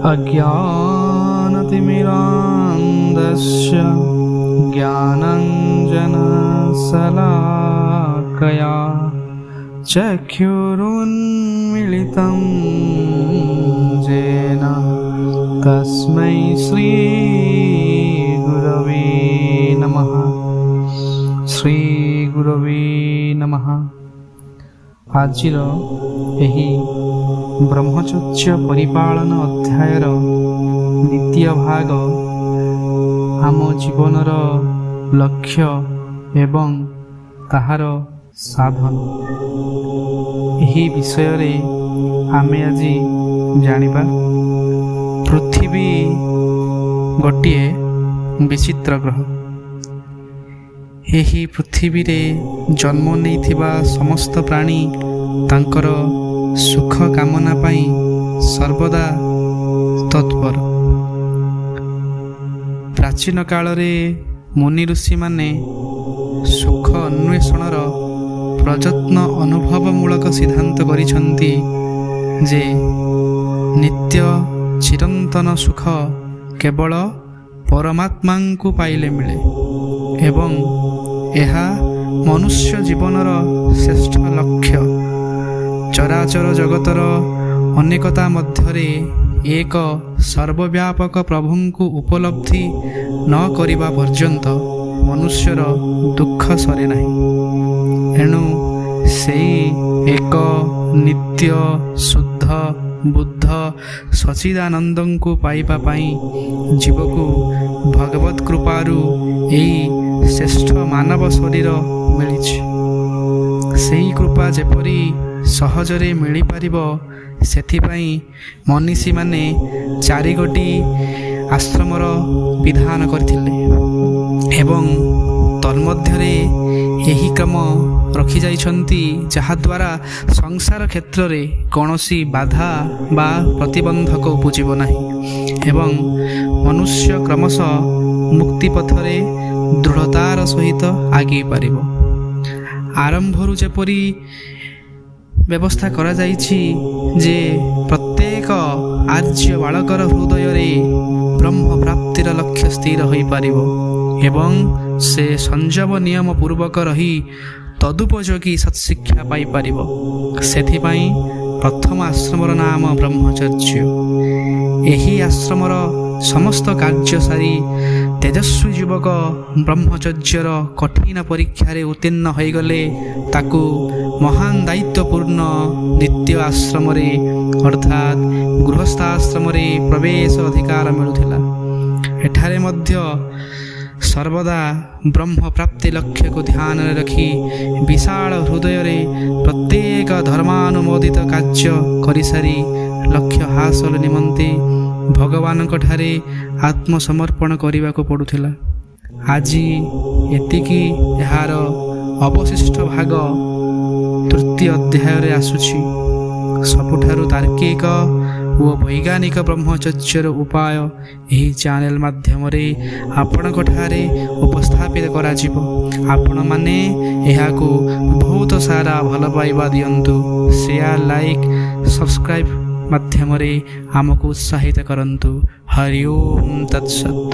अज्ञानतिमिरान्धस्य ज्ञानाञ्जनशलाकया चक्षुरुन्मीलितं येन तस्मै श्रीगुरवे नमः। ଶ୍ରୀଗୁରବେ ନମଃ। ଆଜିର ଏହି ବ୍ରହ୍ମଚର୍ଯ୍ୟ ପରିପାଳନ ଅଧ୍ୟାୟର ଦ୍ୱିତୀୟ ଭାଗ, ଆମ ଜୀବନର ଲକ୍ଷ୍ୟ ଏବଂ ତାହାର ସାଧନ, ଏହି ବିଷୟରେ ଆମେ ଆଜି ଜାଣିବା। ପୃଥିବୀ ଗୋଟିଏ ବିଚିତ୍ର ଗ୍ରହ। ଏହି ପୃଥିବୀରେ ଜନ୍ମ ନେଇଥିବା ସମସ୍ତ ପ୍ରାଣୀ ତାଙ୍କର ସୁଖ କାମନା ପାଇଁ ସର୍ବଦା ତତ୍ପର। ପ୍ରାଚୀନ କାଳରେ ମୁନି ଋଷିମାନେ ସୁଖ ଅନ୍ୱେଷଣର ପ୍ରଯତ୍ନ ଅନୁଭବମୂଳକ ସିଦ୍ଧାନ୍ତ କରିଛନ୍ତି ଯେ ନିତ୍ୟ ଚିରନ୍ତନ ସୁଖ କେବଳ ପରମାତ୍ମାଙ୍କୁ ପାଇଲେ ମିଳେ ଏବଂ ଏହା ମନୁଷ୍ୟ ଜୀବନର ଶ୍ରେଷ୍ଠ ଲକ୍ଷ୍ୟ। ଚରାଚର ଜଗତର ଅନେକତା ମଧ୍ୟରେ ଏକ ସର୍ବବ୍ୟାପକ ପ୍ରଭୁଙ୍କୁ ଉପଲବ୍ଧି ନ କରିବା ପର୍ଯ୍ୟନ୍ତ ମନୁଷ୍ୟର ଦୁଃଖ ସରେ ନାହିଁ। ଏଣୁ ସେଇ ଏକ ନିତ୍ୟ ଶୁଦ୍ଧ ବୁଦ୍ଧ ସଚିଦାନନ୍ଦଙ୍କୁ ପାଇବା ପାଇଁ ଜୀବକୁ ଭଗବତ କୃପାରୁ ଏଇ ଶ୍ରେଷ୍ଠ ମାନବ ଶରୀର ମିଳିଛି। ସେଇ କୃପା ଯେପରି ସହଜରେ ମିଳିପାରିବ, ସେଥିପାଇଁ ମନୀଷୀମାନେ ଚାରିଗୋଟି ଆଶ୍ରମର ବିଧାନ କରିଥିଲେ ଏବଂ ତନ୍ମଧ୍ୟରେ ଏହି କ୍ରମ ରଖିଯାଇଛନ୍ତି, ଯାହାଦ୍ୱାରା ସଂସାର କ୍ଷେତ୍ରରେ କୌଣସି ବାଧା ବା ପ୍ରତିବନ୍ଧକ ଉପୁଜିବ ନାହିଁ ଏବଂ ମନୁଷ୍ୟ କ୍ରମଶଃ ମୁକ୍ତି ପଥରେ ଦୃଢ଼ତାର ସହିତ ଆଗେଇ ପାରିବ। ଆରମ୍ଭରୁ ଯେପରି ବ୍ୟବସ୍ଥା କରାଯାଇଛି ଯେ ପ୍ରତ୍ୟେକ ଆର୍ଯ୍ୟ ବାଳକର ହୃଦୟରେ ବ୍ରହ୍ମ ପ୍ରାପ୍ତିର ଲକ୍ଷ୍ୟ ସ୍ଥିର ହୋଇପାରିବ ଏବଂ ସେ ସଂଯମ ନିୟମ ପୂର୍ବକ ରହି ତଦୁପଯୋଗୀ ସତ୍ଶିକ୍ଷା ପାଇପାରିବ, ସେଥିପାଇଁ ପ୍ରଥମ ଆଶ୍ରମର ନାମ ବ୍ରହ୍ମଚର୍ଯ୍ୟ। ଏହି ଆଶ୍ରମର ସମସ୍ତ କାର୍ଯ୍ୟ ସାରି ତେଜସ୍ୱୀ ଯୁବକ ବ୍ରହ୍ମଚର୍ଯ୍ୟର କଠିନ ପରୀକ୍ଷାରେ ଉତ୍ତୀର୍ଣ୍ଣ ହୋଇଗଲେ ତାକୁ ମହାନ ଦାୟିତ୍ୱପୂର୍ଣ୍ଣ ଦ୍ୱିତୀୟ ଆଶ୍ରମରେ, ଅର୍ଥାତ୍ ଗୃହସ୍ଥାଶ୍ରମରେ ପ୍ରବେଶ ଅଧିକାର ମିଳୁଥିଲା। ଏଠାରେ ମଧ୍ୟ ସର୍ବଦା ବ୍ରହ୍ମ ପ୍ରାପ୍ତି ଲକ୍ଷ୍ୟକୁ ଧ୍ୟାନରେ ରଖି ବିଶାଳ ହୃଦୟରେ ପ୍ରତ୍ୟେକ ଧର୍ମାନୁମୋଦିତ କାର୍ଯ୍ୟ କରିସାରି ଲକ୍ଷ୍ୟ ହାସଲ ନିମନ୍ତେ ଭଗବାନଙ୍କଠାରେ ଆତ୍ମସମର୍ପଣ କରିବାକୁ ପଡ଼ୁଥିଲା। ଆଜି ଏତିକି। ଏହାର ଅବଶିଷ୍ଟ ଭାଗ ତୃତୀୟ ଅଧ୍ୟାୟରେ ଆସୁଛି। ସବୁଠାରୁ ତାର୍କିକ ଓ ବୈଜ୍ଞାନିକ ବ୍ରହ୍ମଚର୍ଯ୍ୟର ଉପାୟ ଏହି ଚ୍ୟାନେଲ ମାଧ୍ୟମରେ ଆପଣଙ୍କଠାରେ ଉପସ୍ଥାପିତ କରାଯିବ। ଆପଣମାନେ ଏହାକୁ ବହୁତ ସାରା ଭଲ ପାଇବା ଦିଅନ୍ତୁ। ସେୟାର, ଲାଇକ୍, ସବସ୍କ୍ରାଇବ୍ ମାଧ୍ୟମରେ ଆମକୁ ଉତ୍ସାହିତ କରନ୍ତୁ। ହରି ଓମ୍ ତତ୍ସତ୍।